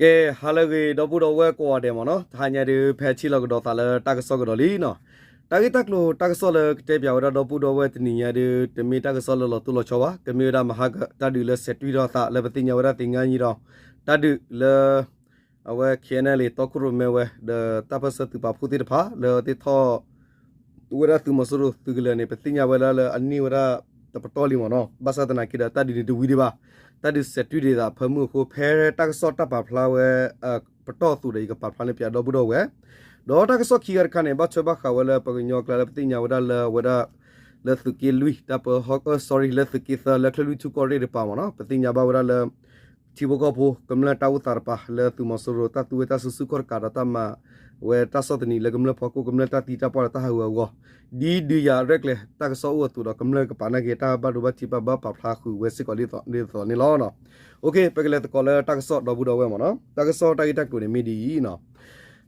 ကဲ ဟါလၢအဂ့ၤ ဒီပုၢ်ဒီဝဲၢ်ကိးဂၤဒဲးမ့ၢ်နီၤ, တဟါညါဒုး ဖဲထံၣ်လိာ်ကဒီးသးလၢတၢ်ကစီၣ်ကဒီးလံနီၤ. တၢ်ဂ့ၢ်တၢ်ကျိၤတၢ်ကစီၣ်လၢကတဲပၠးဝဲဒၣ်ဒီပုၢ်ဒီဝဲၢ်တနံၤညါဒုး တမ့ၢ်တၢ်ကစီၣ်လၢလီၤတိၢ်လီၤဆီဘၣ်, ကမ့ၢ်ဝဲဒၣ်မဟါကတၢ်ဒုးလၢဆဲးတွံၢ်ထီၣ်အသးလၢပသ့ၣ်ညါဝဲဒၣ်သ့ၣ်ညါညံဒီး တၢ်ဒုးလၢ အဝဲ K N L A တီခိၣ်ရိၣ်မဲဝဲ ဒီးတၢ်ပၢၢ်ဆၢသုးပာ်ဖှိၣ်သ့ၣ်တဖၣ် လၢသ့ၣ်ထီၣ် ဝဲဒၣ်သုးမီၤစိရိၤသုးကလၢၤန့ၣ် ပသ့ၣ်ညါဝဲဒၣ်လၢအန့ၢ်ဝဲဒၣ်တပတီၢ်လံမ့ၢ်နီၤ. ဘၣ်ဆၣ်သနာ်က့ဒီး တၢ်ဒုးန့ၣ်တဝံၤဒံးဘၣ်, တၢ်ဒုးဆဲးတွံၢ်ဒံးသးဖၢမုၢ်အဃိ ဖဲတၢ်ကစီၣ်တၢ်ပာ်ဖျါဝဲ ပတီၢ်အသိးဒီး ယကပာ်ဖျါန့ၢ်ပၠးဒီပုၢ်ဒီဝဲၢ်, ဒီးတၢ်ကစီၣ်ခံဂၤတခါန့ၣ် ဘၣ်ထွဲဘၣ်ဃးဝဲလၢပှၤကညီကျါလၢပသ့ၣ်ညါဝဲဒၣ်လၢအဝဲဒၣ် လၢသုးက့လွံၢ် တၢ်ပၢဟီၣ် sorry လၢသုးက့သၢ လၢချၢၣ်လွံၢ်ထူၣ်ကီၢ်ရ့ၣ်တကပၤမ့ၢ်နီၤ, ပသ့ၣ်ညါဘၣ်ဝဲဒၣ်လၢ ထံဖိကီၢ်ဖိ ကမျၢၢ်တၢ်အိၣ်သးတကပၤ လၢသုးမီၤစိရိၤတၢ်သူဝဲတၢ်စုဆူၣ်ခီၣ်တကးဒီးတၢ်မၤဝဲတၢ်ဆီၣ်သနံးလၢကမျၢၢ်ဖီခိၣ် ကမျၢၢ်တၢ်သံတၢ်ပှၢ်ဒီးတၢ်ဟးဂူာ်ဟးဂီၤ ဒ်ဒုးယၤရဲၣ်ကျဲၤတၢ်ကစီၣ်အိၣ်အသိးဒီး ကမျၢၢ်ကပာ်နာ်က့ၤတၢ်ဘၣ်ဒိဘၣ်ထံးဘၣ်ဘၣ်ပာ်ဖျါဃုာ်ဝဲစ့ၢ်ကီးဒ်သိးန့ၣ်လီၤ. ပကလဲၤသကိးလၢတၢ်ကစီၣ်ဒီပုၢ်ဒီဝဲၢ်မ့ၢ်နီၤ, တၢ်ကစီၣ်တၢ်ဂ့ၢ်တၢ်ကျိၤန့ၣ်မ့ၢ်ဒ်အံၤနီၤ.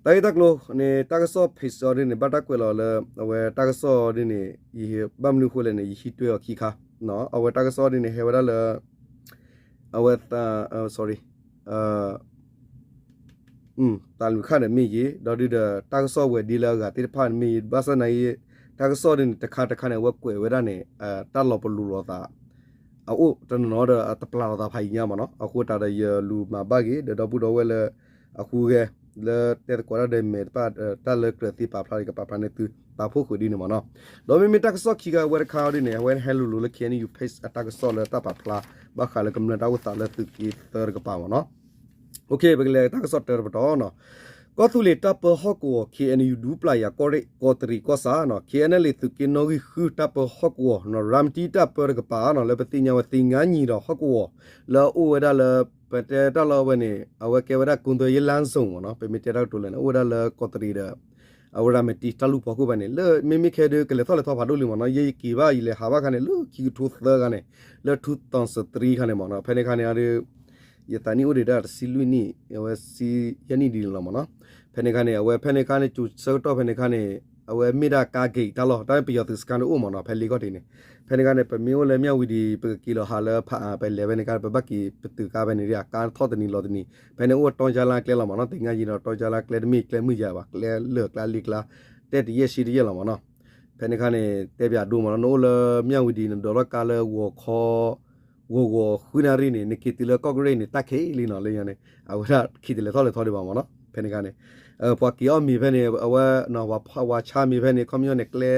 တၢ်ဂ့ၢ်တၢ်ကျိၤန့ၣ် တၢ်ကစီၣ်ဖ့းစၢဒ်န့ၣ် ဘၣ်တၢ်ကွဲးလီၤလၢ အဝဲတၢ်ကစီၣ်ဒ်န့ၣ် ယဘၣ်မနုၤအဃိလဲၣ်န့ၣ် ယဟံးတွဲအီၤခံခါ, အဝဲတၢ်ကစီၣ်ဒ်န့ၣ် ဟဲဝဲဒၣ်လၢ အဝဲ sorry သးလွံၢ်ခါန့ၣ်မ့ၢ်ဂ့ၤ, ဒီးဒုးဒီးတၢ်ကစီၣ်ဝဲၤဒ့လၢအဂၤသ့ၣ်တဖၣ်န့ၣ်မ့ၢ်ဂ့ၤ, ဘၣ်ဆၣ်သနာ်က့ တၢ်ကစီၣ်ဒ်န့ၣ် တခါတခါန့ၣ် အဝဲကွဲးဝဲဒၣ်န့ၣ် တၢ်လီၤပလိာ်လိာ်သး အအိၣ်တနီၤနီၤဒီး အတပျၢ်လိာ်သးဖးယံၤညါမ့ၢ်နီၤ, အဃိသတးဒီးယလူၤမၤဘၣ်ဂ့ၤ ဒီးဒီပုၢ်ဒီဝဲၢ်လၢ အဃုဂဲၤ လၢတဲသကိးတၢ်ဒီးမဲာ်တဖၣ် တၢ်လၢကြၢးသ့ပာ်ဖျါဒီး ကပာ်ဖျါန့ၢ်သု ပာ်ဖှိၣ်ဃုာ်ဒ်န့ၣ်မ့ၢ်နီၤ. ဒီးမ့မ့ၢ်တၢ်ကစီၣ်ခံဂၤဝဲတခါအံၤဒ်န့ၣ် အဝဲဟဲလူၤလိာ်လၢ K N U page အတၢ်ကစီၣ်လၢတၢ်ပာ်ဖျါ ဘၣ်ဃးလၢကမျၢၢ်တၢ်အိၣ်သးလၢသုးက့သၢတကပၤမ့ၢ်နီၤ. ပကလဲၤတၢ်ကစီၣ်တၢတပတီၢ်နီၤ. ကီၢ်သူလ့ၤတၢ်ပၢဟီၣ်ကဝီၤ K N U ဒူပျၢ်ယာ်ကီၢ်ရ့ၣ် ကီးတရံးကီၢ်ဆၣ်နီၤ, K N L A သုးက့နီၣ်ဂံၢ်ဃုတၢ်ပၢဟီၣ်ကဝီၤနီၤ, ရၤမတံတၢ်ပၢတကပၤနီၤ, လၢပသ့ၣ်ညါဝဲသ့ၣ်ညါနံၤဒီးဟီၣ်ကဝီၤ လၢအအိၣ်ဝဲဒၣ်လၢ ပတဲတၢ်လီၢ်ဝဲန့ၣ် အဝဲကဲဝဲဒၣ် ကုန်းသွယ်ရေးလမ်းစုံ မ့ၢ်နီၤ, ပမ့ၢ်တဲတၢ်ကတိၤလဲၣ်န့ၣ် အိၣ်ဝဲဒၣ်လၢကီးတရံးဒီး အဝဲရၤမတံတၢ်လူၢ်ဖီခိၣ်ဖဲန့ၣ် လၢမ့မ့ၢ်ခဲဒုး ကလဲၤထီၣ်လဲၤထီဖးဒိၣ်လံမ့ၢ်နီၤ, ယဲယက့ၤဘၣ်ယလဲၤဟးဘၣ်ခါန့ၣ် လၢခံကထိသၢခါန့ၣ် လၢ two thousand three ခါန့ၣ်မ့ၢ်နီၤ, ဖဲန့ၣ်ခါန့ၣ် ယသးနံၣ်အိၣ်ဒံးဒၣ်တဆံလွံၢ်နံၣ် အဝဲဆံယဲၢ်နံၣ်ဒ်န့ၣ်လီၤမ့ၢ်နီၤ. ဖဲန့ၣ်ခါန့ၣ် အဝဲဖဲန့ၣ်ခါန့ၣ် ကၠိၤဆၢကတီၢ်ဖဲန့ၣ်ခါန့ၣ် အဝဲမ့ၢ်ဒၣ်ကါဂ့ၤတၢ်လီၢ် တၢ်ပယီၤသုးစခန်းတအိၣ်မ့ၢ်နီၤ, ဖဲလ့ကီၢ်တ့ၢ်န့ၣ်, ဖဲန့ၣ်ခါန့ၣ် ပမ့ၢ်အိၣ်လၢမၠၣ်ဝံၤဒံး ပကက့ၤလီၤဟးလၢဖး ပလဲၤဖဲန့ၣ်ခါ ပဘၣ်က့ၤပတုာ်ကါဖဲန့ၣ်ဒ် အကါထီၣ်တနံၤလီၤတနံၤ ဖဲန့ၣ်အိၣ်တီကၠါလါကျဲလီၤမ့ၢ်နီၤ, သ့ၣ်ညါယံၤဒီးတီကၠါလါကျဲတမ့ၢ်ကျဲမုၢ်ယၤဘၣ် ကျဲလၢာ်ကျါလ့ကျါ တဲတယဲၢ်ဆံတယဲၢ်လီၤမ့ၢ်နီၤ. ဖဲန့ၣ်ခါန့ၣ် တဲပၠးဒိမ့ၢ်နီၤ, နအိၣ်လၢမၠၣ်ဝံၤဒံး နဒိးထီၣ်ကါလၢဂီၤခီ ဂီၤဂီၤဃုနၣ်ရံၣ်န့ၣ် နက့ၤတုၤလၢကီၢ်ကရ့ၣ်န့ၣ် တၢ်ခံးလံနီၤ, လၢညါန့ၣ် အဝဲဒၣ်ခံးတလဲၤထီၣ်လဲၤထီဒံးဘၣ်မ့ၢ်နီၤ. ဖဲန့ၣ်ခါန့ၣ် ပှၤက့ၤအီၣ်မ့ၤဖဲန့ၣ် အဝဲ ပှၤဆါမ့ၤဖဲန့ၣ် ခီပညီန့ၣ် ကျဲ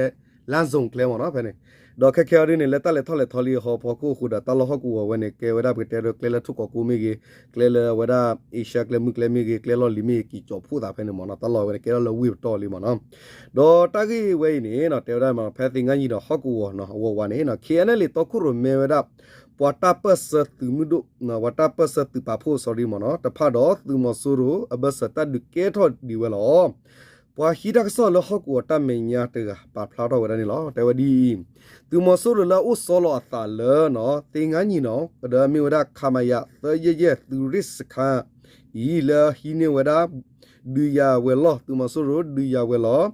လမ်းစုံကျဲမ့ၢ်နီၤ ဖဲန့ၣ်. ဒီးခဲခဲအံၤဒ်န့ၣ် လၢတၢ်လဲၤထီၣ်လဲၤထီလံအဟီၣ်ဖီခိၣ်အဃိဒီး တၢ်လီၢ်ဟီၣ်ကဝီၤဝဲန့ၣ် ကဲဝဲဒၣ်ပကတဲဒီးကျဲလၢထူၣ်ကိးကိးမ့ၢ်ဂ့ၤ, ကျဲလၢအဝဲဒၣ် အ့ရှါကျဲမုၢ်ကျဲမ့ၢ်ဂ့ၤ, ကျဲလီၢ်လံၤမ့ၢ်ဂ့ၤ က့ၤကၠီၤဖှိၣ်သးဖဲန့ၣ်မ့ၢ်နီၤ, တၢ်လီၢ်ဝဲန့ၣ် ကဲထီၣ်လၢဝ့ၢ်ပတီၢ်လံမ့ၢ်နီၤ. ဒီးတၢ်ဂ့ၢ်ဝဲအံၤန့ၣ် တဲဝဲဒၣ်မ့ၢ် ဖဲသ့ၣ်ညါယံၤဒီးဟီၣ်ကဝီၤနီၤ အဝဲဝဲန့ၣ် K N L A တီခိၣ်ရိၣ်မဲဝဲဒၣ် ပှၤတၢ်ပၢၢ်ဆၢသုးမုၢ်ဒိၣ် ပှၤတၢ်ပၢၢ်ဆၢသုးပာ်ဖှိၣ် sorry မ့ၢ်နီၤ တဖၣ်ဒီးသုးမီၤစိရိၤအဘၢၣ်စၢၤတၢ်ဒုးကဲထီၣ်ဒံးဝဲလီၤ. ပှၤဟံးတၢ်ကစီၣ်လၢဟီၣ်ကဝီၤတၢ်မဲာ်ညါတဂၤ ပာ်ဖျါထီၣ်ဝဲဒၣ်န့ၣ်လီၤ. တဲဝဲဒ်အံၤ, သုးမီၤစိရိၤလၢအအိၣ်စီလီၤအသးလၢ သ့ၣ်ညါယံၤနီၤ ဒီးမ့ၢ်ဝဲဒၣ် ခမရ သၢယဲၢ်ယဲၢ် သုးရ့ၣ်စခန်းအံၤ လၢဟံးန့ၢ်ဝဲဒၣ် ဒုးယၤဝဲၤလီၢ် သုးမီၤစိရိၤ ဒုးယၤဝဲၤလီၢ်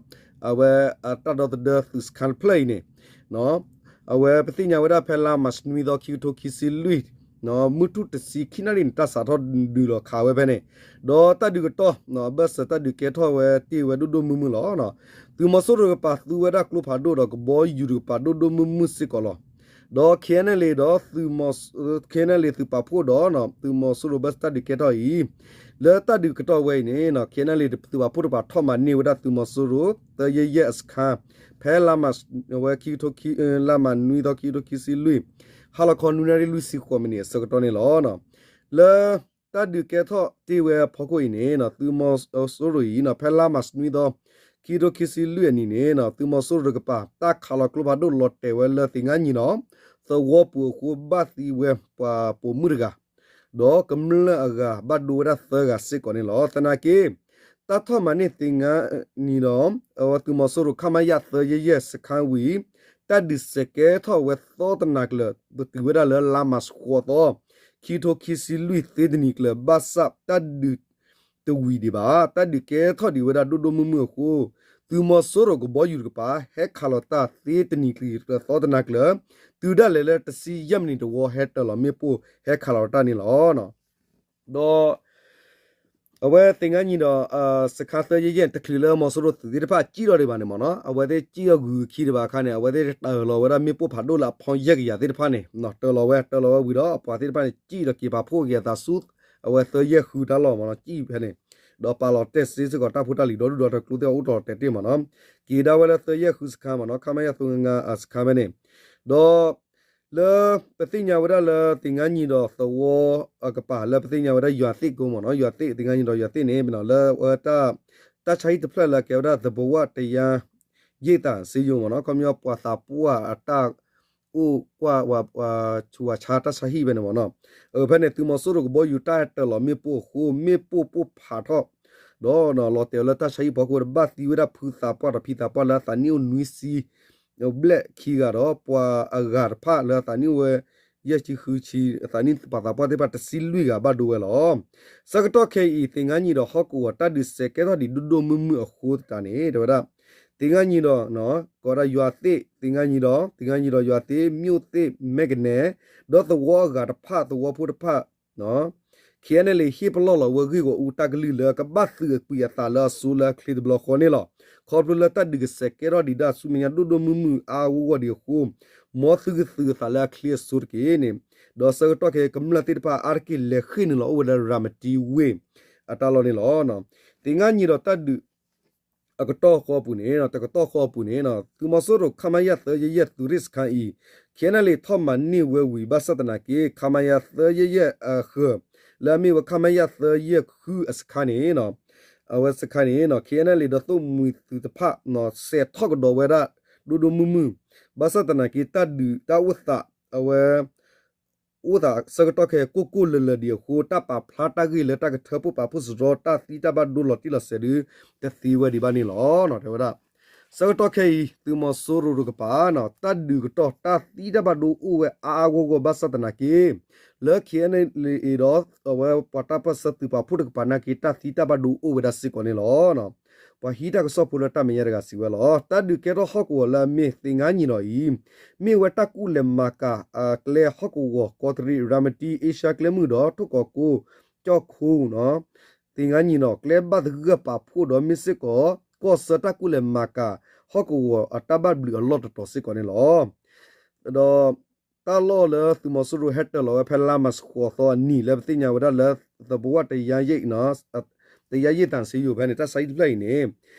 အဝဲအတၢ်ဒီသဒၢသုးစခန်းတဖျၢၣ်အံၤန့ၣ် အဝဲပသ့ၣ်ညါဝဲဒၣ်ဖဲလါ March နွံသီ ခံကထိခံဆံလွံၢ် မုၢ်ထူၣ်တဆံခံနၣ်ရံၣ်န့ၣ် တၢ်စးထီၣ်ဒုးလီၤခးဝဲဖဲန့ၣ်, ဒီးတၢ်ဒုးကတီၢ် အဘၢၣ်စၢၤတၢ်ဒုးကဲထီၣ်ဝဲတ့ၢ်ဝဲဒိၣ်ဒိၣ်မုၢ်မုၢ်လီၤ. သုးမီၤစိရိၤတကပၤသူဝဲဒၣ်ကျိဖးဒိၣ်ဒီးကဘီယူၤတကပၤဒိၣ်ဒိၣ်မုၢ်မုၢ်စ့ၢ်ကီးလီၤ. ဒီး K N L A ဒီး K N L A သုးပာ်ဖှိၣ်ဒီး သုးမီၤစိရိၤဘၢၣ်စၢၤတၢ်ဒုးကဲထီၣ်အံၤ လၢတၢ်ဒုးကတီၢ်ဝဲအံၤန့ၣ် K N L A သုးပာ်ဖှိၣ်တကပၤထီၣ်မၤန့ၢ်ဝဲဒၣ်သုးမီၤစိရိၤ သၢယဲၢ်ယဲၢ်အစခန်း ဖဲလါ ဝဲ လါမၤနွံသီ ခံကထိခံဆံလွံၢ် ဟါလီၤခီနွံနၣ်ရံၣ်လွံၢ်ဆံဃိးမံးနံးအဆၢကတီၢ်န့ၣ်လီၤ. လၢတၢ်ဒုးကဲထီၣ်တ့ၢ်ဝဲအဖီခိၣ်အံၤန့ၣ် သုးမီၤစိရိၤအံၤ ဖဲလါမၤနွံသီ ခံကထိခံဆံလွံၢ်အနံၤန့ၣ် သုးမီၤစိရိၤတကပၤ တၢ်ခးလီၤကျိဖးဒိၣ်လီၤတဲာ်ဝဲလၢသ့ၣ်ညါယံၤနီၤ သဝီပူၤအဃိ ဘၣ်သံဝဲပှၤပိာ်မုၣ်တဂၤ ဒီးကမျၢၢ်အဂၤဘၣ်ဒိဝဲဒၣ်သၢဂၤစ့ၢ်ကီးန့ၣ်လီၤ. သနာ်က့ တၢ်ထီၣ်မၤန့ၢ်သ့ၣ်ညါနံၤဒီး အဝဲသုးမီၤစိရိၤ ခမရ သၢယဲၢ်ယဲၢ်စခန်းဝံၤ တၢ်ဒုးစဲးကဲထီၣ်ဝဲသီတနၤကျၢၤ ပတုာ်ဝဲဒၣ်လၢလါမၤဃိးသီ ခံကထိခံဆံလွံၢ်သ့တနံၤကျၢၤ ဘၣ်ဆၣ်တၢ်ဒုးတဝံၤဒံးဘၣ် တၢ်ဒုးကဲထီၣ်ဒံးဝဲဒၣ်ဒိၣ်ဒိၣ်မုၢ်မုၢ်အဃိ သုးမီၤစိရိၤကဘီယူၤတကပၤ ဟဲခးလီၤတၢ်သ့တနံၤကျၢၤသီတနၤကျၢၤ တုၤဒၣ်လဲာ်လၢတဆံယဲၢ်မံးနံးတဝီ ဟဲတၢၤလီၤမ့ၣ်ပိၢ် ဟဲခးလီၤတၢ်န့ၣ်လီၤ. ဒီး အဝဲသ့ၣ်ငါနံၤဒီး စခါသၢယဲၢ်ယဲၢ်န့ၣ် တချုးလၢမီၤစိရိၤသုးသ့ၣ်တဖၣ်စံၣ်ထီၣ်ဒံးဘၣ်န့ၣ်မ့ၢ်နီၤ, အဝဲသ့ၣ်စံၣ်ထီၣ်ဂုၤခံဒံးဘၣ်အခါန့ၣ် အဝဲသ့ၣ်တၢၢ်လီၤဝဲဒၣ်မ့ၣ်ပိၢ်ဖးဒိၣ်လၢအဖီယဲၢ်ကယၤသ့ၣ်တဖၣ်န့ၣ် တၢၢ်လီၤဝဲ တၢၢ်လီၤဝဲဝံၤဒီး အပှၤသ့ၣ်တဖၣ်န့ၣ် စံၣ်ဒီးက့ၤပာ်ဖှိၣ်က့ၤအသးဆူ အဝဲသၢယဲၢ်ဃုတၢ်လီၢ်မ့ၢ်နီၤ စံၣ်ဖဲန့ၣ်, ဒီးပာ်လီၤတဲာ်စ့စ့ၢ်ကီးတၢ်ဖိတၢ်လံၤဒီဒူၣ်ဒီထၢကျိသ့ၣ်အအိၣ်တ့ၢ်လီၤတဲာ်တ့ၢ်မ့ၢ်နီၤ, က့ၤဒၣ်ဝဲလၢသၢယဲၢ်ဃုစခါမ့ၢ်နီၤ ခမရ သၢငါးငါး စခါဖဲန့ၣ်, ဒီး လၢပသ့ၣ်ညါဝဲဒၣ်လၢသ့ၣ်ငါနံၤဒီးသဝီအကပၤ လၢပသ့ၣ်ညါဝဲဒၣ်ယွၤသ့ၣ်ကိမ့ၢ်နီၤ ယွၤသ့ၣ်သ့ၣ်ငါနံၤဒီးယွၤသ့ၣ်န့ၣ် လၢ တၢ်ဆါဟံၣ်တဖျၢၣ်လၢအကဲဝဲဒၣ် သဘိဝၣ်တယါ ယ့ၣ်သၣ်စ့ယိၤမ့ၢ်နီၤ ခီပညီပှၤသးပှၢ်အတၢ်အိၣ်ကွၢ်ဝဲ ဆူးဝဲဆါတၢ်ဆါဟံၣ်ဖဲန့ၣ်မ့ၢ်နီၤ, အဖဲန့ၣ် သုးမီၤစိရိၤကဘီယူၤတၢ်ဟဲတၢၢ်လီၤမ့ၣ်ပိၢ်အဃိ မ့ၣ်ပိၢ်ပိၢ်ဖးထီၣ် ဒီးလီၤတဲာ်အီၤလၢတၢ်ဆါဟံၣ်ဖီခိၣ် တဘၣ်သံဝဲဒၣ်ဖုသးပှၢ်ဒီးဖံသးပှၢ်လၢအသးနံၣ်အိၣ်နွံဆံ ဘျဲၣ်ခံဂၤဒီး ပှၤအဂၤတဖၣ်လၢအသးနံၣ်အိၣ်ဝဲ ယဲၢ်ဆံဃုဆံ အသးနံၣ်ပှၤသးပှၢ်သ့ၣ်တဖၣ်တဆံလွံၢ်ဂၤဘၣ်ဒိဝဲလီၤ. ဆၢကတီၢ်ခဲအံၤ သ့ၣ်ငါနံၤဒီးဟီၣ်ကဝီၤတၢ်ဒုးစဲးကဲထီၣ်ဒံးဒိၣ်ဒိၣ်မုၢ်မုၢ်အဃိသတးန့ၣ် တဲဝဲဒၣ် သ့ၣ်ငါနံၤဒီး ကိးဝဲဒၣ်ယွၤသ့ၣ် သ့ၣ်ငါနံၤဒီး သ့ၣ်ငါနံၤဒီးယွၤသ့ၣ် မိၣ်သ့ၣ်မဲကနဲ ဒီးသဝီအဂၤတဖၣ် သဝီဖိတဖၣ် KNLA ဟ့ၣ်ပလီၢ်လီၤဝဲဂ့ၢ်ဂီၢ်အူတၢ်ကလုၢ်လၢကဘၣ်သုးအကွံာ်အသးလၢအစိလၢအချ့တဘျီဃီန့ၣ်လီၤ. ခီဖျိလၢတၢ်ဒုးကစဲးကဲထီၣ်ဒံးဒၣ်ဆူမဲာ်ညါဒိၣ်ဒိၣ်မုၢ်မုၢ်အါအါဂီၢ်ဂီၢ်ဒံးအဃိ မ်သုကသုးအသးလၢအချ့အစိတက့ၢ်န့ၣ်, ဒီးဆၢကတီၢ်ခဲအံၤကမျၢၢ်သ့ၣ်တဖၣ်အါတက့ၢ်လဲၤဃ့ၢ်နုာ်လီၤအိၣ်ဝဲလၢ ရၤမတံဝ့ၢ် အတၢ်လီၢ်န့ၣ်လီၤ. သ့ၣ်ငါနံၤဒီးတၢ်ဒုး အကတီၢ်ဃီအပူၤန့ၣ် တကတီၢ်ဃီအပူၤန့ၣ် သုးမီၤစိရိၤ ခမရ သၢယဲၢ်ယဲၢ်သုးရ့ၣ်စခါအံၤ KNLA ထီၣ်မၤန့ၢ်ဝဲဝံၤ ဘၣ်ဆၣ်သနာ်က့ ခမရ သၢယဲၢ်ယဲၢ်အဃၢၤ လၢအမ့ၢ်ဝဲ ခမရ သၢယဲၢ်ဃုအစခါန့ၣ် အဝဲစခါန့ၣ် KNLA ဒီးသိၣ်မှံၤသုးတဖၣ် စဲးထီၣ်ကဒီးဝဲဒၣ် ဒိၣ်ဒိၣ်မုၢ်မုၢ်, ဘၣ်ဆၣ်သနာ်က့ တၢ်ဒုးတၢ်အိၣ်သး အဝဲ အိၣ်သးဆၢကတီၢ်ခဲအံၤ ကိၢ်ကိၢ်လၢၤလၢၤဒံးအဃိ တၢ်ပာ်ဖျါတၢ်ဂ့ၢ်လၢတၢ်ကထၢဖှိၣ်ပာ်ဖှိၣ်စရီ တၢ်သံတၢ်ဘၣ်ဒိလီၤတံၢ်လီၤဆဲးဒု တသ့ဝဲဒံးဘၣ်န့ၣ်လီၤ တဲဝဲဒၣ်. ဆၢကတီၢ်ခဲအံၤ သုးမီၤစိရိၤတကပၤ တၢ်ဒုးကတီၢ် တၢ်သံတၢ်ဘၣ်ဒိအိၣ်ဝဲအါအါဂီၢ်ဂီၢ် ဘၣ်ဆၣ်သနာ်က့ လၢ KNLA ဒီး အဝဲပှၤတၢ်ပၢၢ်ဆၢသုးပာ်ဖှိၣ်တကပၤနာ်က့ တၢ်သံတၢ်ဘၣ်ဒိအိၣ်ဝဲဒၣ်စ့ၢ်ကီးန့ၣ်လီၤ. ပှၤဟံးတၢ်ကစီၣ်ဖိလၢတၢ်မဲာ်ညါတဂၤစံးဝဲလီၤ. တၢ်ဒုးကဲထီၣ်ဟီၣ်ကဝီၤလၢအမ့ၢ်သ့ၣ်ငါနံၤဒီးအံၤ မ့ၢ်ဝဲတၢ်ကူၣ်လဲၤမၤကၤအကျဲဟီၣ်ကဝီၤ ကီးတရံး ရၤမတံ အ့ရှါကျဲမုၢ်ဒီး ထိၣ်ကီးကိ ကၠီၣ်ခိ သ့ၣ်ငါနံၤဒီး ကျဲဘၣ်သဂၢၢ်ပာ်ဖှိၣ်ဒီးမ့ၢ်စ့ၢ်ကီး ကီၢ်ဆၢတၢ်ကူၣ်လဲၤမၤကၤဟီၣ်ကဝီၤအတၢ်ဘၣ်ဘျုးအလီၢ်တတီၤစ့ၢ်ကီးန့ၣ်လီၤ. ဒီး တၢ်လီၢ်လၢသုးမီၤစိရိၤဟဲတၢၢ်လီၤဝဲဖဲလါမးဃိးသီအနံၤ လၢပသ့ၣ်ညါဝဲဒၣ်လၢ သဘိဝၣ်တယါယ့ၣ် တယါယ့ၣ်တၢ်စ့ယိၤဖဲန့ၣ် တၢ်ဆါဟံၣ်တဖျၢၣ်အံၤန့ၣ်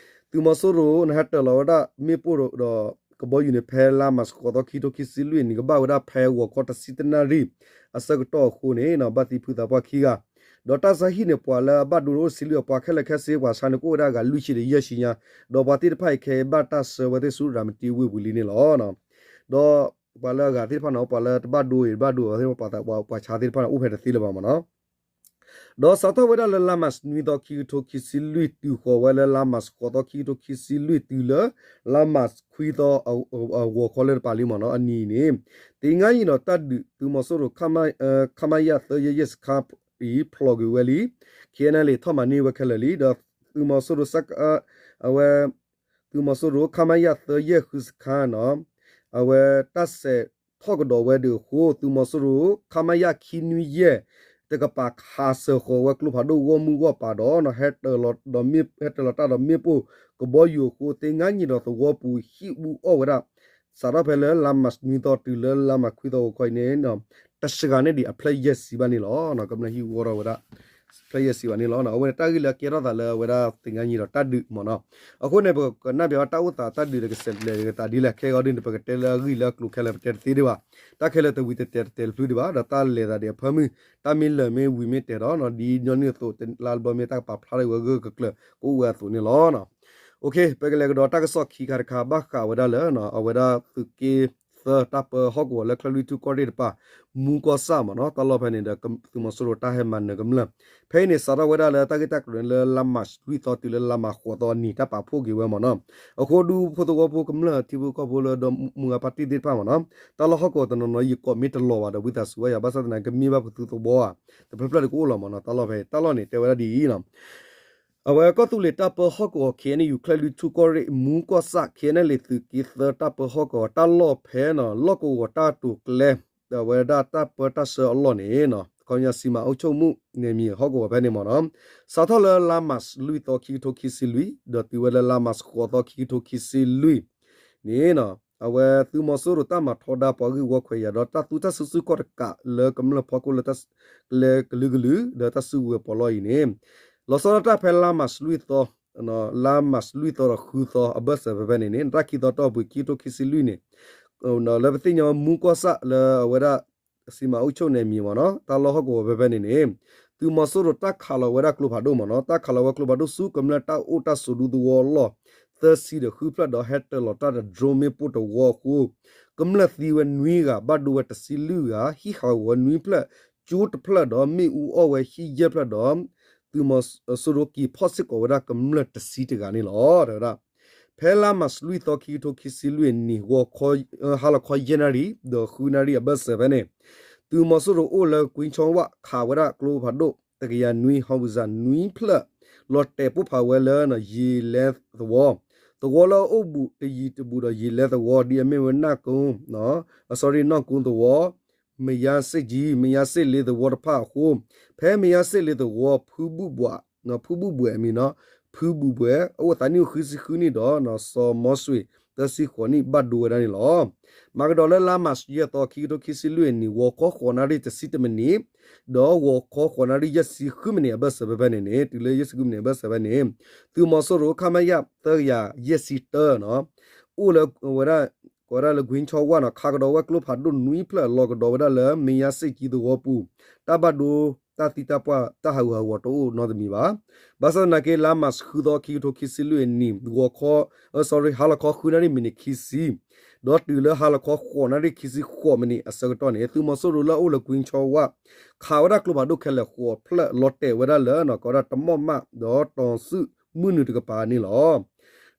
သုးမီၤစိရိၤန့ၣ်ဟဲတၢၢ်လီၤဝဲဒၣ်မ့ၣ်ပိၢ်ဒီးကဘီယူၤန့ၣ် ဖဲလါမးဃိးသီ ခံထိခံဆံလွံၢ်နံၣ် ကဘၣ်ဝဲဒၣ်ဖဲဂီၤခီတဆံတနၣ်ရံၣ်အဆၢကတီၢ်အဃိန့ၣ် ဘၣ်သံဖုသးပှၢ်ခံဂၤ ဒီးတၢ်ဆါဟံၣ်န့ၣ် ပှၤလၢအဘၣ်ဒိအိၣ်တဆံလွံၢ် ပှၤခဲလၢာ်ခဲဆ့ ပှၤဆါန့ၣ်ကအိၣ်ဝဲဒၣ်အဂၤလွံၢ်ဆံဒီးယဲၢ်ဆံညါ, ဒီးပှၤသ့ၣ်တဖၣ်အံၤခဲအံၤဘၣ်တၢ်ဆှၢဝဲသ့ၣ်ဆူရၤမတံဝ့ၢ်ပူၤလံန့ၣ်လီၤ. ဒီးပှၤလၢအဂၤသ့ၣ်တဖၣ်န့ၣ် ပှၤလၢတဘၣ်ဒိအံၤတဘၣ်ဒိအီၤသ့ၣ်တဖၣ် ပှၤသးပှၢ်ပှၤဆါသ့ၣ်တဖၣ်န့ၣ် အိၣ်ဖဲတသ့လၢၤဘၣ်မ့ၢ်နီၤ. ဒီးစးထီၣ်ဝဲဒၣ်လၢလါမးနွံသီ ခံကထိခံဆံလွံၢ် တုၤဃီၤဝဲလၢလါမးဃိးသီ ခံကထိခံဆံလွံၢ် တုၤလၢ လါမးခွံသီ အဂီၤခီလၢတပၤလံမ့ၢ်နီၤ အနံၤန့ၣ် သ့ၣ်ငါယံၤဒီးတၢ်ဒုးသုးမီၤစိရိၤ ခမရ သၢယဲၢ်ယဲၢ်စခါအံၤ ဖျိးကွံာ်ဝဲလံ. ခ့ၣ်အဲၣ်အၣ်လ့ၣ် ထီၣ်မၤန့ၢ်ဝဲခဲလၢာ်လံ. ဒီးသုးမီၤစိရိၤ အဝဲ သုးမီၤစိရိၤ ခမရ သၢယဲၢ်ဃုစခါနီၤ အဝဲတၢ်စဲးထီၣ်ကဒီးဝဲဒၣ်အဃိ သုးမီၤစိရိၤ ခမရ ခံနွံယဲၢ် တကပၤခးစၢၤဃီၤဝဲကျိဖးဒိၣ်ဂီၢ်မုၢ်ဂီၢ်ပၤဒီး ဟဲတၢၢ်လီၤတၢ်ဒီးမ့ၣ်ပိၢ်ကဘီယူၤအဃိ သ့ၣ်ငါယံၤဒီးသဝီပူၤဟံၣ်အူအီၣ်ဝဲဒၣ် စးထီၣ်ဖဲလၢလါမးနွံသီတုၤလၢလါမးခွံသီဂီၤခီအံၤန့ၣ် တစှၤန့ၢ်ဒံးအဖျၢၣ်ယဲၢ်ဆံဘၣ်န့ၣ်လီၤ. ကမျၢၢ်ဟံၣ်အူအီၣ်ထီၣ်ဝဲဒၣ် ဖျၢၣ်ယဲၢ်ဆံဘၣ်န့ၣ်လီၤ. အဝဲန့ၣ်တၢ်ဂ့ၢ်လၢအကဲထီၣ်သးလၢအဝဲဒၣ်သ့ၣ်ငါယံၤဒီးတၢ်ဒုးမ့ၢ်နီၤ. အဃိန့ၣ် ပကနၣ်ပၠးဝဲတၢ်အိၣ်သးတၢ်ဒုးဒီးကဆဲးလဲၤကသးဒ်လဲၣ် ခဲဂီၤဒ်န့ၣ် ပကတဲလၢအဂ့ၢ်လၢအကျိၤခဲလၢာ်ပတဲတသ့ဒံးဘၣ်. တၢ်ခဲလၢာ်တဝံၤတတဲာ်တတဲာ်တဖျုဒံးဘၣ် ဒီးတၢ်လဲၤသးဒံးအဖၢမုၢ် တၢ်မ့ၢ်လၢာ်မ့ၢ်ဝံၤမ့ၢ်တဲာ်ဒီး ဒ်ညီနုၢ်အသိး လါတဘျီမ့ၢ်တၢ်ကပာ်ဖျါထီၣ်ဝဲဂၢၢ်ကကျၢၤကအိၣ်ဝဲအသိးန့ၣ်လီၤ. ပကလဲၤကဒီးတၢ်ကစီၣ်ခံခါတခါ ဘၣ်ဃးဝဲဒၣ်လၢ အဝဲဒၣ်သုးက့သၢတၢ်ပၢဟီၣ်ကဝီၤလၢချၢၣ်လွံၢ်ထူၣ်ကီၢ်ရ့ၣ်တပၤ မူကီၢ်ဆၣ်မ့ၢ်နီၤ တၢ်လီၢ်ဖဲန့ၣ်ဒီး သုးမီၤစိရိၤတၢ်ဟဲမၤနၢၤကမျၢၢ် ဖဲအံၤန့ၣ် စးထီၣ်ဝဲဒၣ်လၢတၢ်ဂ့ၢ်တၢ်ကျိၤန့ၣ်လၢလါမးလွံၢ်သီတုၤလၢလါမးဃိးသီအနံၤ တၢ်ပာ်ဖှိၣ်က့ၤဝဲမ့ၢ်နီၤ. အဃိဒူဖိသဝီဖိကမျၢၢ်ထံဖိကီၢ်ဖိလၢဒီမုၢ်ဂၤပၢ်တံၢ်သ့ၣ်တဖၣ်မ့ၢ်နီၤ တၢ်လီၢ်ဟီၣ်ကဝီၤတနီၤနီၤ ယကိးမ့ၢ်တလီၤဘၣ်ဒီး ဝံသးစူၤဝဲယၤ ဘၣ်ဆၣ်သနာ်က့ ကမ့ၢ်ဘၣ်ပသူသဝီဧါ တဖျၢၣ်ဖျၢၣ်ဒီးကအိၣ်လီၤမ့ၢ်နီၤ တၢ်လီၢ်ဖဲ တၢ်လီၢ်န့ၣ် တဲဝဲဒၣ်ဒ်အံၤနီၤ အဝဲကီၢ်သူလ့ၤတၢ်ပၢဟီၣ်ကဝီၤ ခ့ၣ်အဲၣ်ယူၣ် ချၢၣ်လွံၢ်ထူၣ်ကီၢ်ရ့ၣ် မူကီၢ်ဆၣ် ခ့ၣ်အဲၣ်လ့ၣ် သုးက့သၢတၢ်ပၢဟီၣ်ကဝီၤ တၢ်လီၢ်ဖဲနီၤ လီၢ်ကဝီၤတၢ်တိာ်ကျဲ အဝဲဒၣ်တၢ်ပၢတၢ်ဆှၢအလီၢ်န့ၣ်နီၤ ခီပညီ စီမံအုပ်ချုပ်မှုနယ်မြေ ဟီၣ်ကဝီၤဖဲန့ၣ်မ့ၢ်နီၤ, စးထီၣ်လၢလါမၢ်ၡးလွံၢ်သီ ခံကထိခံဆံလွံၢ် ဒီးတုၤဝဲလၢလါမၢ်ၡးဃိးသီ ခံကထိခံဆံလွံၢ်န့ၣ် အဝဲသုးမီၤစိရိၤတၢ်မၤထီဒါပှၤဂ့ၢ်ဝီခွဲးယာ်ဒီးတၢ်သူတၢ်စုဆူၣ်ခီၣ်တကးလၢကမျၢၢ်ဖီခိၣ်လၢ ကလဲၤကလုာ်ကလုာ် ဒီးတၢ်စုကဝဲၤပီးလီၢ်အံၤန့ၣ် လီၤဆီဒၣ်တၢ်ဖဲလါမၢ်ၡးလွံၢ်သီ လါမၢ်ၡးလွံၢ်သီဒီးဃုသီ အဘၢၣ်စၢၤဖဲဖဲန့ၣ်န့ၣ် တၢ်ခံသီတီၢ်ပူၤ ခံကထိခံဆံလွံၢ်န့ၣ် လၢပသ့ၣ်ညါမူကီၢ်ဆၣ်လၢအဝဲဒၣ် စီမံအုပ်ချုပ်နယ်မြေမ့ၢ်နီၤ တၢ်လီၢ်ဟီၣ်ကဝီၤဖဲဖဲန့ၣ်န့ၣ် သုးမီၤစိရိၤတၢ်ခးလီၤဝဲဒၣ်ကျိဖးဒိၣ်မ့ၢ်နီၤ တၢ်ခးလီၤဝဲကျိဖးဒိၣ်ဆူကမျၢၢ်တၢ်အိၣ်တၢ်ဆိးဒူသဝီလီၢ် သၢဆံဒီးဃုဖျၢၣ်ဒီးဟဲတၢၤလီၤတၢ်ဒီး drone မ့ၣ်ပိၢ်တဝီအဃိ ကမျၢၢ်သံဝဲနွံဂၤ ဘၣ်ဒိဝဲတဆံလွံၢ်ဂၤ ဟံၣ်ဟးဂီၤဝဲနွံဖျၢၣ် ကၠိတဖျၢၣ်ဒီးမ့ၣ်အူအီၣ်ဝဲဟံၣ်ယဲၢ်ဖျၢၣ်ဒီး သုးမီၤစိရိၤက့ၤဖီၣ်စ့ၢ်ကီးဝဲဒၣ်ကမျၢၢ်တဆံတဂၤန့ၣ်လီၤ. တဲဝဲဒၣ် ဖဲလါမၢ်ၡးလွံၢ်သီ ခံကထိခံဆံလွံၢ်အနံၤ ဂီၤခီ ဟါလီၤခီယဲၢ်နၣ်ရံၣ် ဒီးဃုနၣ်ရံၣ်အဘၢၣ်စၢၤဖဲန့ၣ် သုးမီၤစိရိၤအိၣ်လၢကွ့ဆီဝၣ် ခးဝဲဒၣ်ကျိဖးဒိၣ်တကယၤနွံ ဟီၣ်ဝံစၢ်နွံဖျၢၣ် လီၤတဲာ်ပိၢ်ဖးဝဲလၢ ယံာ်လဲသဝီ သဝီလၢအအိၣ်ဘူးတယံၤတဘူးဒီးယံာ်လဲသဝီ ဒ်အမ့ၢ်ဝဲ နီၢ်ကိ sorry နီၢ်ကိသဝီ မယါစ့ၣ်ကၠံ မယါစ့ၣ်လ့သဝီတဖၣ်အဃိ ဖဲမယါစ့ၣ်လ့သဝီ ဖုဘူၣ်ဘှဲး ဖုဘူၣ်ဘှဲးအမံၤနီၤ ဖုဘူၣ်ဘှဲး အိၣ်သးနံၣ်အိၣ်ဃုဆံဃုနံၣ်ဒီး စီၤမီဆွ့ၣ် သၢဆံဃိးနံၣ် ဘၣ်ဒိဝဲဒၣ်န့ၣ်လီၤ. မၤကဒီးလၢလါမၢ်ၡးယဲၢ်သီ ခံကထိခံဆံလွံၢ်အနံၤ ဂီၤခီဃိးနၣ်ရံၣ်တဆံတမံးနံး ဒီးဂီၤခီဃိးနၣ်ရံၣ်ယဲၢ်ဆံဃုမံးနံးအဘၢၣ်စၢၤဖဲဖဲန့ၣ်န့ၣ် တုၤလၢယဲၢ်ဆံဃုမံးနံးအဘၢၣ်စၢၤဖဲန့ၣ် သုးမီၤစိရိၤ ခမရ သၢကယၤယဲၢ်ဆံတၢနီၤ အိၣ်လၢဝဲဒၣ် ကိးဝဲဒၣ်လၢကွ့ဆီဝၣ်နီၤ ခးကဒီးဝဲကျိဖးဒိၣ်နွံဖျၢၣ် လီၤကဒီးဝဲဒၣ်လၢမ့ၢ်ယါစ့ၣ်ကၠံသဝီပူၤ တၢ်ဘၣ်ဒိ တၢ်သံတၢ်ပှၢ် တၢ်ဟးဂူာ်ဟးဂီၤတအိၣ်နီတမံၤဘၣ်. ဘၣ်ဆၣ်သနာ်က့ လါမၢ်ၡးဃုသီ ခံကထိခံဆံလွံၢ်အနံၤ ဂီၤခီ sorry ဟါလီၤခီဃုနၣ်ရံၣ်မံးနံးခံဆံ ဒီးတုၤလၢဟါလီၤခီဃိးနၣ်ရံၣ်ခံဆံဃိးမံးနံးအဆၢကတီၢ်န့ၣ် သုးမီၤစိရိၤလၢအအိၣ်လၢကွ့ဆီဝၣ် ခးဝဲဒၣ်ကျိဖးဒိၣ်ခဲလၢာ်ဃိးဖျၢၣ် လီၤတဲာ်ဝဲဒၣ်လၢ ကိးဝဲဒၣ်တမီၣ်မး ဒီးတီၤစုမုၢ်နုာ်တကပၤန့ၣ်လီၤ.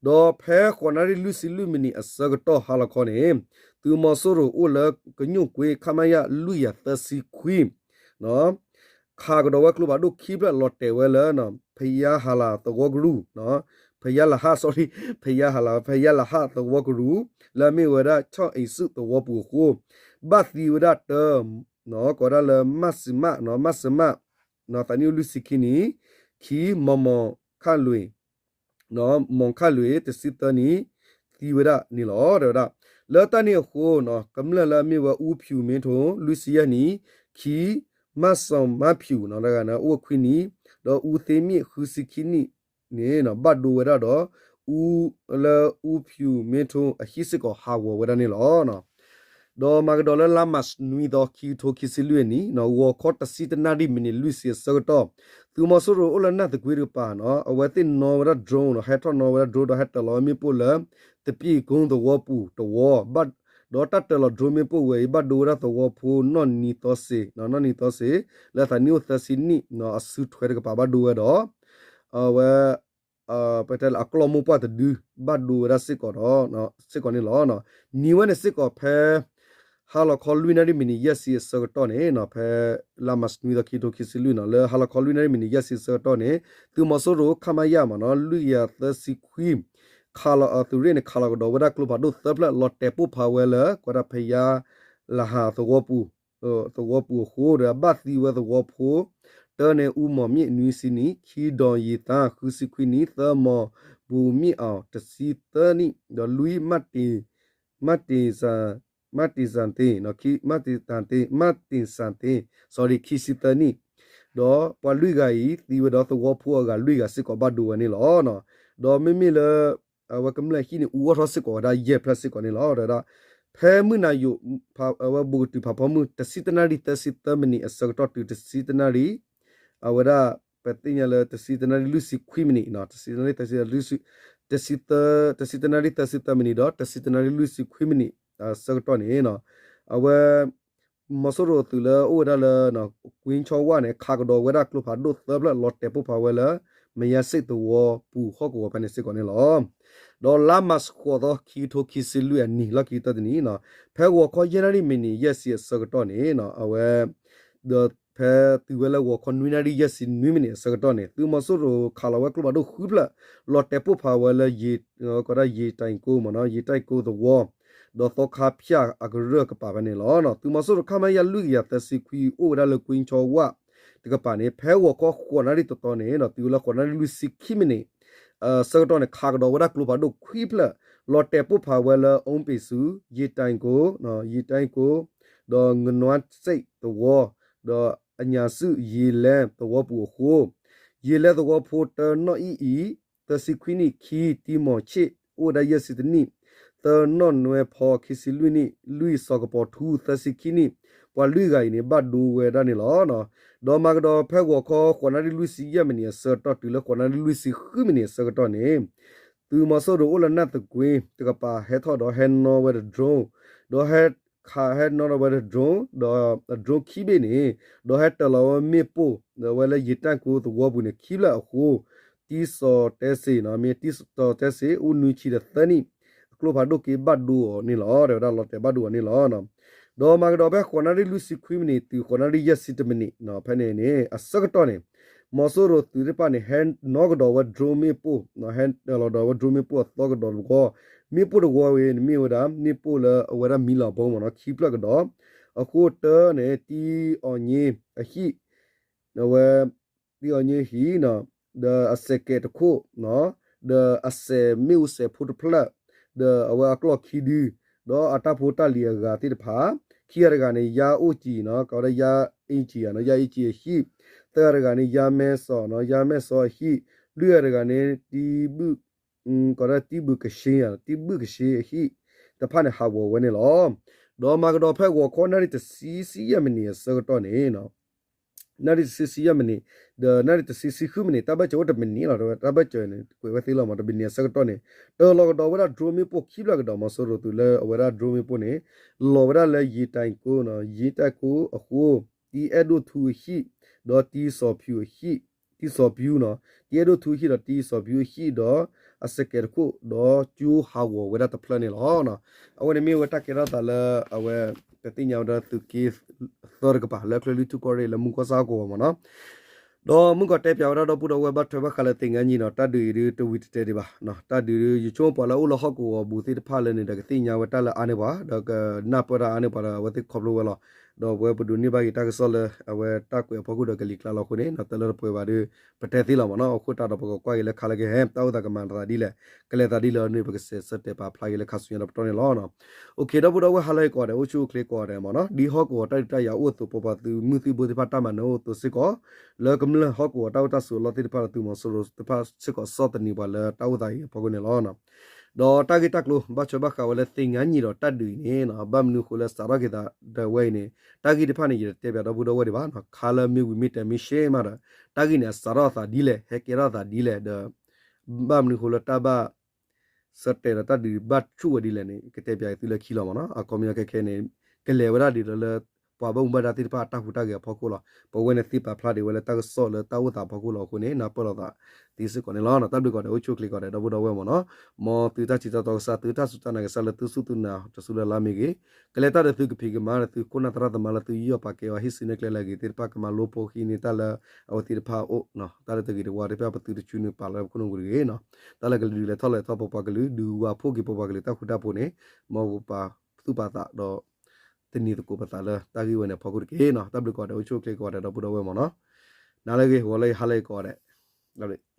ဒီးဖဲဃိးနၣ်ရံၣ်လွံၢ်ဆံလွံၢ်မံးနံးအဆၢကတီၢ်ဟါလီၤခီန့ၣ် သုးမီၤစိရိၤအိၣ်လၢကညိၣ်ကွ့ ခမရ လွံၢ်ကယၤသၢဆံခွံ ခးကဒီးဝဲကျိဖးဒိၣ်ခံဖျၢၣ် လီၤတဲာ်ဝဲလၢ ဖယါဟးလးသဝီကရူၢ် ဖယါလဟး sorry ဖယါဟးလး ဖယါလဟးသဝီကရူၢ် လၢအမ့ၢ်ဝဲဒၣ် ဆီၣ်အ့ၣ်စုသဝီပူၤအဃိ ဘၣ်သံဝဲဒၣ်တၢ ကိးဝဲဒၣ်လၢ မၣ်စံးမး မၣ်စံးမး သးနံၣ်အိၣ်လွံၢ်ဆံခံနံၣ်, ခံ မီၢ်မီၢ်ခၣ်လွံၢ် မီၢ်ခၣ်လွံၢ် တဆံသၢနံၣ် သံဝဲဒၣ်န့ၣ်လီၤ. တဲဝဲဒၣ် လၢတၢ်န့ၣ်အဃိ ကမျၢၢ်လၢအမ့ၢ်ဝဲ အူဖၠူၣ်မ့ထိ လွံၢ်ဆံယဲၢ်နံၣ်, ခံ မၣ်စီၣ်မၣ်ဖၠူၣ် အိၣ်ဝဲခွံနံၣ်, ဒီးအူသ့မ့ၣ် ဃုဆံခံနံၣ်န့ၣ် ဘၣ်ဒိဝဲဒၣ်ဒီး အူ လၢအူဖၠူၣ်မ့ထိအဟံၣ်စ့ၢ်ကီးဟးဂီၤဝဲဒၣ်န့ၣ်လီၤ. ဒီးမၤကဒီးလၢလါမၢ်ၡးနွံသီ ခံကထိခံဆံလွံၢ်အနံၤ ဂီၤခီတဆံတနၣ်ရံၣ်မံးနံးလွံၢ်ဆံအဆၢကတီၢ် သုးမီၤစိရိၤအိၣ်လၢနၢ်သကွ့တကပၤန့ၣ် အဝဲသ့ၣ်နီၣ်ဝဲဒၣ် drone ဒီးဟဲထီၣ်နီၣ်ဝဲဒၣ် drone ဒီးဟဲတၢၤလီၤဝဲမ့ၣ်ပိၢ်လၢ တပ့ၢ်ကိသဝီပူၤတဝီ ဒီးတၢ်တၢၤလီၤ drone မ့ၣ်ပိၢ်ဝဲအံၤ ဘၣ်ဒိဝဲဒၣ်သဝီဖိနီၢ်နံၤသီစ့ၤ နီၢ်နံၤသီစ့ၤ လၢအသးနံၣ်အိၣ်သၢဆံနံၣ် အစုထွဲတကပၤဘၣ်ဒိဝဲဒီး အဝဲ ပတဲလၢအကျီၢ်မိၢ်ပှၢ်တဒု ဘၣ်ဒိဝဲဒၣ်စ့ၢ်ကီးဒီး စ့ၢ်ကီးန့ၣ်လီၤ. နံၤဝဲန့ၣ်စ့ၢ်ကီးဖဲ ဟါလီၤခီလွံၢ်နၣ်ရံၣ်မံးနံးယဲၢ်ဆံအဆၢကတီၢ်န့ၣ် ဖဲလါမၢ်ၡးနွံသီ ခံကထိခံဆံလွံၢ်န့ၣ် လၢဟါလီၤခီလွံၢ်နၣ်ရံၣ်မံးနံးယဲၢ်ဆံအဆၢကတီၢ်န့ၣ် သုးမီၤစိရိၤ ခမရ မ့ၢ်နီၤ လွံၢ်ကယၤသၢဆံခွံ ခးလီၤအသုးရ့ၣ်န့ၣ် ခးလီၤကဒီးဝဲဒၣ်ကျိဖးဒိၣ်သၢဖျၢၣ် လီၤတဲာ်ပိၢ်ဖးဝဲလၢ ကွၢ်ဒၣ်ဖဲယါ လဟးသဝီပူၤ သဝီပူၤအဃိဒီး ဘၣ်သံဝဲသဝီဖိ တၢန့ၣ် အူမီၢ်မ့ၣ် နွံဆံနံၣ်, ခံ ဒီးယံၤသါ ဃုဆံခွံနံၣ်, သၢ မီၢ်ပူၤမ့ၣ်အီၣ် တဆံသၢနံၣ်, ဒီးလွံၢ် မၣ်တ့ၣ်စၣ် မၣ်တ့ၣ်စၣ်သ့ မၣ်တ့ၣ်စၣ်သ့ sorry ခံဆံသၢနံၣ်, ဒီးပှၤလွံၢ်ဂၤအံၤ သံဝဲဒီးသဝီဖိအဂၤလွံၢ်ဂၤစ့ၢ်ကီးဘၣ်ဒိဝဲန့ၣ်လီၤ. ဒီးမ့မ့ၢ်လၢ အဝဲကမျၢၢ်ဟံၣ်န့ၣ် အူအီၣ်ထီၣ်စ့ၢ်ကီးဝဲဒၣ်ယဲၢ်ဖျၢၣ်စ့ၢ်ကီးန့ၣ်လီၤ. ဒီး ဖဲမုၢ်နၤယိာ် အဝဲဘူးကတုၤဖးဖီမုၢ် တဆံတနၣ်ရံၣ်သၢဆံသၢမံးနံးအဆၢကတီၢ်တုၤတဆံတနၣ်ရံၣ် အဝဲဒၣ် ပသ့ၣ်ညါလၢတဆံတနၣ်ရံၣ်လွံၢ်ဆံခွံမံးနံး တဆံတနၣ်ရံၣ်သၢဆံ တဆံတနၣ်ရံၣ်သၢဆံသၢမံးနံးဒီး တဆံတနၣ်ရံၣ်လွံၢ်ဆံခွံမံးနံး အဆၢကတီၢ်န့ၣ် အဝဲ မီၤစိရိၤအသုးလၢအိၣ်ဝဲဒၣ်လၢ ကွ့ဆီဝါန့ၣ် ခးကဒီးဝဲဒၣ်ကျိဖးဒိၣ်သၢဖျၢၣ် လီၤတဲာ်ပိၢ်ဖးဝဲလၢ မယါစ့ၣ်သဝီပူၤဟီၣ်ကဝီၤဖဲန့ၣ်စ့ၢ်ကီးန့ၣ်လီၤ. ဒီးလါမၢ်ၡးဃိးသီ ခံကထိခံဆံလွံၢ်အနံၤ လီၢ်ခံကတၢၢ်တနံၤ ဖဲဂီၤခီယဲၢ်နၣ်ရံၣ်မံးနံးယဲၢ်ဆံအဆၢကတီၢ်န့ၣ် အဝဲ ဒီးဖဲတုၤဝဲလၢဂီၤခီနွံနၣ်ရံၣ်ယဲၢ်ဆံနွံမံးနံးအဆၢကတီၢ်န့ၣ် သုးမီၤစိရိၤခးလီၤဝဲကျိဖးဒိၣ်ဃုဖျၢၣ် လီၤတဲာ်ပိၢ်ဖးဝဲလၢ ကီးဒၣ်ယံၤတၢ်အံၤကိမ့ၢ်နီၤ ယံၤတၢ်အံၤကိသဝီ ဒီးသီခါဖၠၣ်အကရၢၢ်ကပၤဖဲန့ၣ်လီၤ. သုးမီၤစိရိၤ ခမရ လွံၢ်ကယၤသၢဆံခွံ အိၣ်ဝဲဒၣ်လၢကွ့ၣ်ကၠီဝၣ်တကပၤန့ၣ် ဖဲဂီၤခီဃိးနၣ်ရံၣ်တတီၤန့ၣ် တုၤလၢဃိးနၣ်ရံၣ်လွံၢ်ဆံခံမံးနံး ဆၢကတီၢ်န့ၣ် ခးကဒီးဝဲဒၣ်ကျိဖးဒိၣ်ခွံဖျၢၣ် လီၤတဲာ်ပိၢ်ဖးဝဲလၢ အူပ့ၤစူး, ယ့တၢ်ကိ, ယ့တၢ်ကိ, ဒီးငနွါစ့းသဝီ, ဒီးအညၣ်စုၣ်ယ့လဲသဝီပူၤအဃိ, ယ့လဲသဝီဖိတၢနီၣ်အံၣ်အံၤ သၢဆံခွံနံၣ်, ခံ တံမီၤဆ့ၣ် အိၣ်ဝဲဒၣ်ယဲၢ်ဆံတနံၣ်, သၢ နီၢ်နွဲဖီ ခံဆံလွံၢ်နံၣ်, လွံၢ် စီၤကပီၤထူ သၢဆံခံနံၣ်, ပှၤလွံၢ်ဂၤအံၤန့ၣ် ဘၣ်ဒိဝဲဒၣ်န့ၣ်လီၤ. ဒီးမၤကဒီးဖဲဂီၤခီဃိးနၣ်ရံၣ်လွံၢ်ဆံယဲၢ်မံးနံးအဆၢကတီၢ် တုၤလၢဃိးနၣ်ရံၣ်လွံၢ်ဆံဃုမံးနံးအဆၢကတီၢ်န့ၣ် သုးမီၤစိရိၤအိၣ်လၢနၢ်သကွ့တကပၤ ဟဲထီၣ်ဒီးဟဲနီၣ်ဝဲဒီး drone, ဒီးဟဲခးဟဲနီၣ်ဒီးဝဲဒီး drone, ဒီး drone ခံဘ့ၣ်န့ၣ် ဒီးဟဲတၢၤလီၤဝဲမ့ၣ်ပိၢ် ဒီးဝဲလၢယ့တၢ်ကိသဝီပူၤန့ၣ် ခံဖျၢၣ်အဃိ တံစီၤတဲစ့ၣ်, မ့ၢ်တံစီၤတဲစ့ၣ် အိၣ်နွံဆံဒီးသၢနံၣ် အကျိဖးဒိၣ်က့ဘၣ်ဒိအီၤန့ၣ်လီၤ. ဒီးဝဲဒၣ်လီၤတဲာ်ဘၣ်ဒိအီၤန့ၣ်လီၤ. ဒီးမၤကဒီးဖဲဃိးနၣ်ရံၣ်လွံၢ်ဆံခွံမံးနံး တုၤဃိးနၣ်ရံၣ်ယဲၢ်ဆံတမံးနံး ဖဲန့ၣ်န့ၣ် အဆၢကတီၢ်န့ၣ် မီၤစိရိၤသုးသ့ၣ်တဖၣ်န့ၣ် ဟဲနီၣ်ကဒီးဝဲ drone မ့ၣ်ပိၢ်, ဟဲတၢၤလီၤဒီးဝဲ drone မ့ၣ်ပိၢ်အသီကဒီးတဝီ, မ့ၣ်ပိၢ်တဝီဝဲန့ၣ်မ့ၢ်ဝဲဒၣ် မ့ၣ်ပိၢ်လၢအဝဲဒၣ်မံလီၤဘီမ့ၢ်နီၤ ခံဖျၢၣ်ကဒီး, အဃိတၢန့ၣ် တံအီၤည့အဟံၣ်, အဝဲ တံအီၤည့ဟံၣ်, ဒီးအစဲးကဲးတခိၣ်, ဒီးအစဲးမ့ၣ်အူစဲးဖိတဖျၢၣ်, ဒီးအဝဲအကျီၢ်ခံဒု, ဒီးအတၢ်ဖိတၢ်လံၤအဂၤသ့ၣ်တဖၣ်, ခံဂၤတဂၤန့ၣ် ယါအိၣ်ကံနီၤ ကိးဝဲဒၣ်ယါအ့ကံ, ယါအ့ကံအဟံၣ်, သၢဂၤတဂၤန့ၣ် ယါမဲစီၤနီၤ ယါမဲစီၤအဟံၣ်, လွံၢ်ဂၤတဂၤန့ၣ် တံဘုၣ်, ကိးဝဲဒၣ်တံဘုၣ်ကရှ့, တံဘုၣ်ကရှ့အဟံၣ်တဖၣ်န့ၣ် ဟးဂီၤဝဲန့ၣ်လီၤ. ဒီးမၤကဒီးဖဲဂီၤခီနၣ်ရံၣ်တဆံဆံယဲၢ်မံးနံးအဆၢကတီၢ်န့ၣ် နၣ်ရံၣ်တဆံဆံယဲၢ်မံးနံး, ဒီးနၣ်ရံၣ်တဆံဆံဃုမံးနံး တၢ်ဘၢၣ်စၢၤအိၣ်တမံးနံးလီၤ, တၢ်ဘၢၣ်စၢၤန့ၣ် ကွဲးဝဲသ့လီၤမး တမံးနံးအဆၢကတီၢ်န့ၣ် တၢၤလီၤကဒီးဝဲဒၣ် drone မ့ၣ်ပိၢ်ခံဖျၢၣ်ကဒီး မီၤစိရိၤသုးလၢအဝဲဒၣ် drone မ့ၣ်ပိၢ်န့ၣ် လီၤဝဲဒၣ်လၢယ့တၢ်ကိနီၤ ယ့တၢ်ကိအဃိ တံအဲၣ်ဒိၣ်ထူအဟံၣ်, ဒီးတံစီၤဖၠူအဟံၣ်, တံစီၤဖၠူနီၤ တံအဲၣ်ဒိၣ်ထူအဟံၣ်ဒီးတံစီၤဖၠူအဟံၣ်ဒီး အစဲးကဲးတခိၣ် ဒီးကၠိဟးဂီၤဝဲဒၣ်တဖျၢၣ်န့ၣ်လီၤ. အဝဲန့ၣ်မ့ၢ်ဝဲတၢ်ကဲထီၣ်သးလၢအဝဲ ပသ့ၣ်ညါဝဲဒၣ်သုးက့ သၢတကပၤလၢအချၢၣ်လွံၢ်ထူၣ်ကီၢ်ရ့ၣ်လၢမူကီၢ်ဆၣ်ဟီၣ်ကဝီၤမးနီၤ. ဒီးမုၢ်ကီၢ်တဲပၠးဝဲဒၣ်ဒီပုၢ်ဒီဝဲၢ်ဘၣ်ထွဲဘၣ်ဃးလၢသ့ၣ်ညါနံၣ်ဒီး တၢ်ဒုးအံၤဒုးတဝံၤတတဲဒံးဘၣ်. တၢ်ဒုးဒုး ယဆိကမိၣ်ပှၤလၢအအိၣ်လၢဟီၣ်ကဝီၤပူၤသ့ၣ်တဖၣ်လၢန့ၣ်ဒီး ကသ့ၣ်ညါဝဲတၢ်လၢအါန့ၢ်ပှၤ ဒီးကနၢ်ပၢၢ်တၢ်အါန့ၢ်ပှၤဒီး အဝဲသ့ၣ်ခီဖျိဝဲလီၤ. ဒီးပဝဲပဒိးန့ၢ်ဘၣ်က့ၤတၢ်ကစီၣ်လၢ အဝဲတၢ်ကွဲးအဖီခိၣ်ဒီးကလံၤကျါလီၤအဃိန့ၣ် တၢ်လၢတပှဲၤဘၣ်ဒီး ပတဲသ့လီၤမးနီၤ. အဃိတၢ်ဒီးပကကွၢ်က့ၤလၢခါလၢကဟဲ တၢ်အိၣ်သးကမၤသးဒ်လဲၣ် ကလဲၤသးဒ်လဲၣ်န့ၣ် ပကစဲးဆၢတဲာ်ပာ်ဖျါက့ၤလၢခါဆူညါဒီးပတီၢ်န့ၣ်လီၤ. အိၣ်ခ့ ဒီပုၢ်ဒီဝဲၢ်ဟါလၢအဂ့ၤကိးဂၤဒဲး အိၣ်ဆူၣ်အိၣ်ချ့ကိးဂၤဒဲးမးနီၤ. ဒ်ဟီၣ်ကဝီၤတၢ်ဒုးတၢ်ယၤအိၣ်အသိး ပပှၤသုးမုၢ်သံၣ်ဘိသ့ၣ်တဖၣ်တၢ်မၤနၢၤအိၣ်အသိးစ့ၢ်ကီး လၢကမျၢၢ်ဟီၣ်ကဝီၤတၢ်အိၣ်တၢ်ဆိးအလီၢ်သ့ၣ်တဖၣ်ဒီးသုးမီၤစိရိၤသ့ၣ်တဖၣ်ဆီၣ်သနံးပှၤလၢတၢ်အိၣ်သးအံၤအဖီခိၣ်န့ၣ်လီၤ. ဒီးတၢ်ဂ့ၢ်တၢ်ကျိၤ ဘၣ်ထွဲဘၣ်ဃးဝဲလၢသ့ၣ်ညါနံၣ်ဒီးတၢ်ဒုးအံၤန့ၣ် ဘၣ်မနုၤဃိလၢစးထီၣ်က့ၤသးဒီးဝဲအံၤန့ၣ် တၢ်ဂ့ၢ်တဖၣ်န့ၣ် ယတတဲပၠးဒီပုၢ်ဒီဝဲၢ်ဒံးဘၣ်. ခါလၢမ့ၢ်ဝံၤမ့ၢ်တဲာ်မ့ၢ်ရှဲမးဒီး တၢ်ဂ့ၢ်န့ၣ် အစးထီၣ်အသးဒ်လဲၣ် ဟဲကဲထီၣ်အသးဒ်လဲၣ်ဒီး ဘၣ်မနုၤဃိလၢတၢ်ဘၣ် ဆၢတဲာ်ဒီးတၢ်ဒုးဘၣ်ဆူၣ်ဝဲဒ်လဲၣ်န့ၣ် ကတဲပၠးသုလၢခံလီၤမးနီၤ. အခီပညီခဲခဲန့ၣ် ကလဲၤဝဲဒၣ်ဒ်သိးလၢ ပှၤဘၣ်မူဘၣ်ဒါသ့ၣ်တဖၣ်အတၢ်ဟူးတၢ်ဂဲၤအဖီခိၣ်လီၤ. ပဝဲန့ၣ်သ့ပာ်ဖျါဒံးဝဲလၢတၢ်ကစီၣ်လၢတၢ်အိၣ်သးအဖီခိၣ်လီၤအဃိန့ၣ် နၢ်ပၢၢ်လိာ်သးသ့စ့ၢ်ကီးန့ၣ်လီၤ. တၢ်ဘျုးကိးဂၤဒဲး အိၣ်ဆူၣ်အိၣ်ချ့ကိးဂၤဒဲး ဒီပုၢ်ဒီဝဲၢ်မးနီၤ. မ်သုတၢ်စံးတၢ်တီကစၢ် သုတၢ်စူၢ်တၢ်နာ်ကစၢ်လၢသုစူၢ်သုနာ် တစူၢ်လၢ်လၢ်မ့ၢ်ဂ့ၤ, ကလဲၤတၢ်ဒီးသုကဖံးကမၤဒီးသုခိၣ်နၢ်သရၣ်သမါလၢသုယီၢ်ပာ်ကဲအီၤ ဟံးစုနဲၣ်ကျဲလၢအဂ့ၤသ့ၣ်တဖၣ် ကမၤလိဖိဃံန့ၢ်တၢ်လၢအဝဲသ့ၣ်တဖၣ်အအိၣ် တၢ်လၢတဂ့ၤတဝါသ့ၣ်တဖၣ် ပသုတဆူနုာ်ပာ်လၢပခိၣ်နူာ်ပူၤတဂ့ၤနီၤ. တၢ်လၢကလဲၤဒုးလဲၤထီၣ်လဲၤထီၣ်ပပှၤကလုာ် ဒုးဝးဖှိၣ်က့ၤပပှၤကလုာ်တၢ်ဃူတၢ်ဖိးန့ၣ် မ်ပပာ်သူၣ်ပာ်သးဒီး တနံၤသကိးပသးလၢတၢ်ဂ့ၢ်ဝဲန့ၣ်အဖီခိၣ်တက့ၢ်နီၤ. တၢ်ဘျုးကိးဂၤဒဲး အိၣ်ဆူၣ်အိၣ်ချ့ကိးဂၤဒဲး ဒီပုၢ်ဒီဝဲၢ်မးနီၤ. နၤလၢအဂ့ၤ ဂီၤလၢအဂ့ၤ ဟါလၢအဂ့ၤကိးဂၤဒဲး တၢ်ဘျုး